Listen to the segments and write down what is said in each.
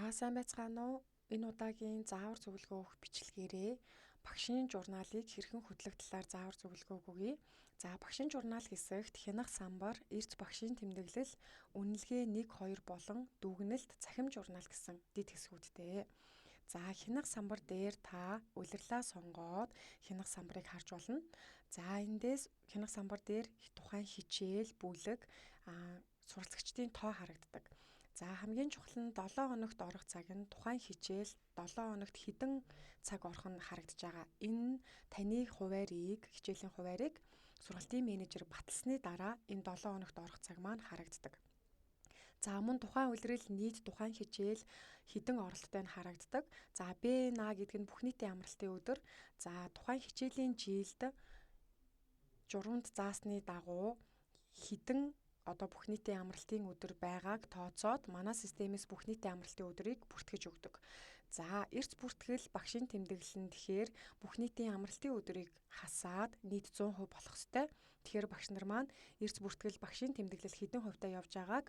За сайн байцгаана уу? Энэ удаагийн заавар зөвлөгөө өгөх бичлэгээрээ багшийн журналыг хэрхэн хөтлөх талаар заавар зөвлөгөөг өгье. За багшийн журнал хэсэгт хянах самбар, эрц багшийн тэмдэглэл, үнэлгээ 1 2 болон дүгнэлт, цахим журнал гэсэн дэд хэсгүүдтэй. За хянах самбар дээр та улирлаа сонгоод хянах самбарыг харж болно. За эндээс хянах самбар дээр тухайн хичээл, бүлэг, суралцагчдын тоо харагддаг. За хамгийн чухал нь 7 хоногт орох цаг нь тухайн хичээл 7 хоногт хэдэн цаг орох нь харагдаж байгаа. Энэ таны хуваарийг, хичээлийн хуваарийг сургалтын менежер баталсны дараа энэ 7 хоногт орох цаг маань харагддаг. За мөн тухайн улирал нийт тухайн хичээл хэдэн оролттой нь харагддаг. За Б, Н гэдэг нь бүх нийтийн амралтын өдөр. За тухайн хичээлийн жилд журамд заасны дагуу хэдэн одоо бүх нийтийн амралтын өдөр байгааг тооцоод манай системээс бүх нийтийн амралтын өдрийг бүртгэж өгдөг. За эрц бүртгэл багшийн тэмдэглэл нь тэгэхээр бүх нийтийн амралтын өдрийг хасаад нийт 100% болох ёстой. Тэгэхээр багш нар маань эрц бүртгэл багшийн тэмдэглэл хэдэн хувьтай явж байгааг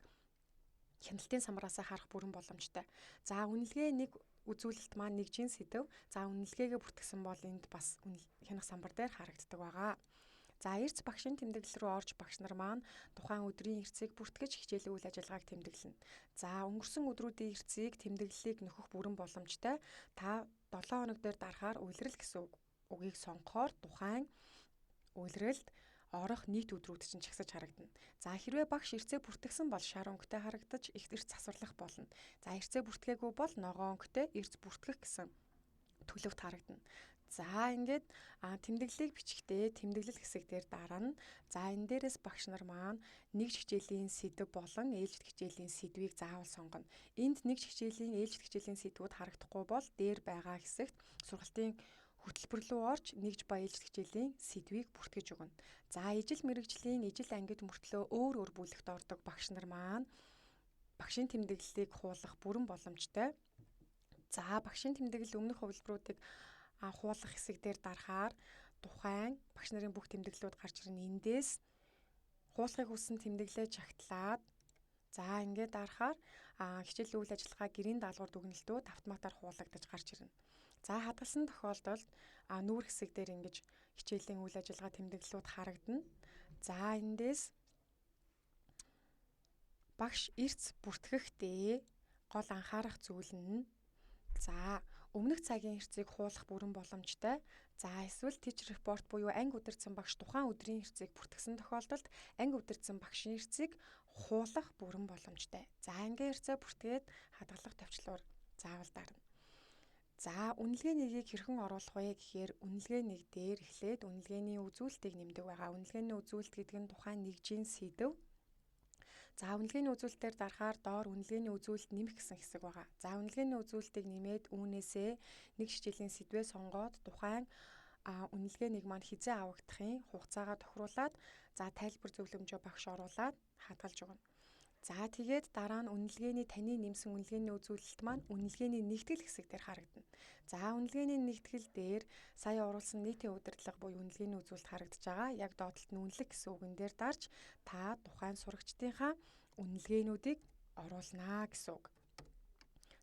хяналтын самбараасаа харах бүрэн боломжтой. За үнэлгээ нэг үзүүлэлт маань нэгжийн сэдэв. За үнэлгээгээ бүртгэсэн бол энд бас хянах самбар дээр харагддаг байгаа. За эрц багшийн тэмдэглэл рүү орж багш нар маань тухайн өдрийн эрцийг бүртгэж хичээлийн үйл ажиллагааг тэмдэглэнэ. За өнгөрсөн өдрүүдийн эрцийг тэмдэглэлийг нөхөх бүрэн боломжтой. Та 7 хоног дээр дарахаар улирал гэсэн үгийг сонгохоор тухайн улиралд орох нийт өдрүүд чинь чагсаж харагдана. За хэрвээ багш эрцээ бүртгэсэн бол шар өнгөтэй харагдаж их эрц засварлах болно. За эрцээ бүртгээгүй бол ногоон өнгөтэй эрц бүртгэх гэсэн төлөвт харагдана. За ингээд тэмдэглэлийг бичихдээ тэмдэглэл хэсэг дээр дарна. За энэ дээрээс багш нар маань нэгж хичээлийн сэдэв болон ээлжит хичээлийн сэдвийг заавал сонгоно. Энд нэгж хичээлийн, ээлжит хичээлийн сэдвүүд харагдахгүй бол дээр байгаа хэсэгт сургалтын хөтөлбөр рүү орж нэгж ба ээлжит хичээлийн сэдвийг бүртгэж өгнө. За ижил мэргэжлийн ижил ангид мөртлөө өөр өөр бүлэгт ордог багш нар маань багшийн тэмдэглэлийг хуулах бүрэн боломжтой. За багшийн тэмдэглэл өмнөх хувилбаруудыг хуулах хэсэг дээр дарахаар тухайн багш нарын бүх тэмдэглэлүүд гарч ирнэ. Эндээс хуулахыг хүссэн тэмдэглэлээ чагтлаад за ингээд дарахаар хичээлийн үйл ажиллагаа гэрийн даалгавар дүгнэлтүүд автоматар хуулагдаж гарч ирнэ. За хадгалсан тохиолдолд нүүр хэсэг дээр ингэж хичээлийн үйл ажиллагаа тэмдэглэлүүд харагдана. За эндээс багш эрц бүртгэхдээ гол анхаарах зүйл нь за өмнөх цагийн эрцийг хуулах бүрэн боломжтой. За эсвэл teacher report буюу анги удирдсан багш тухайн өдрийн эрцийг бүртгэсэн тохиолдолд анги удирдсан багшийн эрцийг хуулах бүрэн боломжтой. За ангийн эрцээ бүртгээд хадгалах товчлуур заавал дарна. За үнэлгээ нэгийг хэрхэн оруулах вэ гэхээр үнэлгээ нэг дээр эхлээд үнэлгээний үзүүлэлтийг нэмдэг байгаа. Үнэлгээний үзүүлэлт гэдэг нь тухайн нэгжийн сэдэв. За үнэлгээний үзүүлэлтээр дарахаар доор үнэлгээний үзүүлэлт нэмэх гэсэн хэсэг байгаа. За үнэлгээний үзүүлэлтийг нэмээд үүнээсээ нэг хичээлийн сэдвээ сонгоод тухайн үнэлгээ нэг маань хизээ авагдахын хугацаагаа тохируулаад за тайлбар зөвлөмжөө багш оруулаад хадгалж өгнө. За тэгээд дараа нь үнэлгээний таны нэмсэн үнэлгээний үзүүлэлт маань үнэлгээний нэгтгэл хэсэг дээр харагдана. За үнэлгээний нэгтгэл дээр сая оруулсан нийтийн удирдлага буюу үнэлгээний үзүүлэлт харагдаж байгаа. Яг доод талд нь үнэлэг гэсэн үгэн дээр дарж та тухайн сурагчдынхаа үнэлгээнүүдийг оруулнаа гэсэн үг.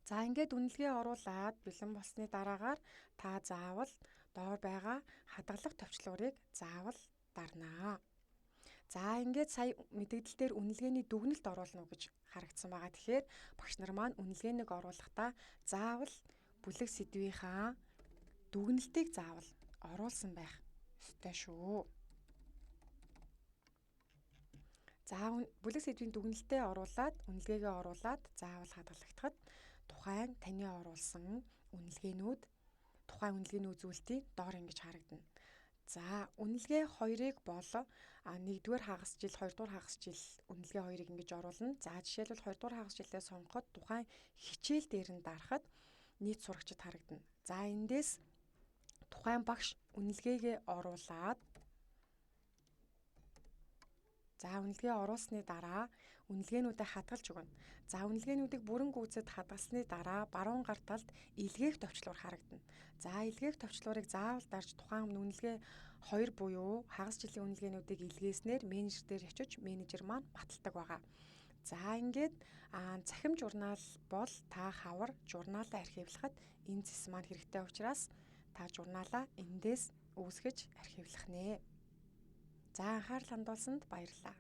За ингээд үнэлгээ оруулаад бэлэн болсны дараагаар та заавал доор байгаа хадгалах товчлуурыг заавал дарнаа. За ингээд сая мэдэгдэл дээр үнэлгээний дүгнэлт оруулна уу гэж харагдсан байгаа. Тэгэхээр багш нар маань үнэлгээнийг оруулахдаа заавал бүлэг сэдвийнхаа дүгнэлтийг заавал оруулсан байх ёстой шүү. За бүлэг сэдвийн дүгнэлтээ оруулаад үнэлгээгээ оруулаад заавал хадгалагдахад тухайн таны оруулсан үнэлгээнүүд тухайн үнэлгээний үзүүлэлтийн доор ингэж харагдана. За үнэлгээ 2-ыг бол 1-р хагас жил, 2-р хагас жил үнэлгээ 2-ыг ингэж оруулна. За жишээлбэл 2-р хагас жилээ сонгоход тухайн хичээл дээр нь дарахад нийт сурагчид харагдана. За эндээс тухайн багш үнэлгээгээ оруулаад за үнэлгээ оруулсны дараа үнэлгээнүүдэд хадгалж өгнө. За үнэлгээнүүдийг бүрэн гүйцэд хадгалсны дараа баруун гар талд илгээх товчлуур харагдана. За илгээх товчлуурыг заавал дарж тухайн үнэлгээ 2 буюу хагас жилийн үнэлгээнүүдийг илгээснээр менежер дээр очиж менежер маань баталдаг байгаа. За, ингээд цахим журнал бол та хавар журналаа архивлахад энэ цэс маань хэрэгтэй учраас та журналаа эндээс үүсгэж архивлах нэ. За, анхаарал хандуулсанд баярлалаа.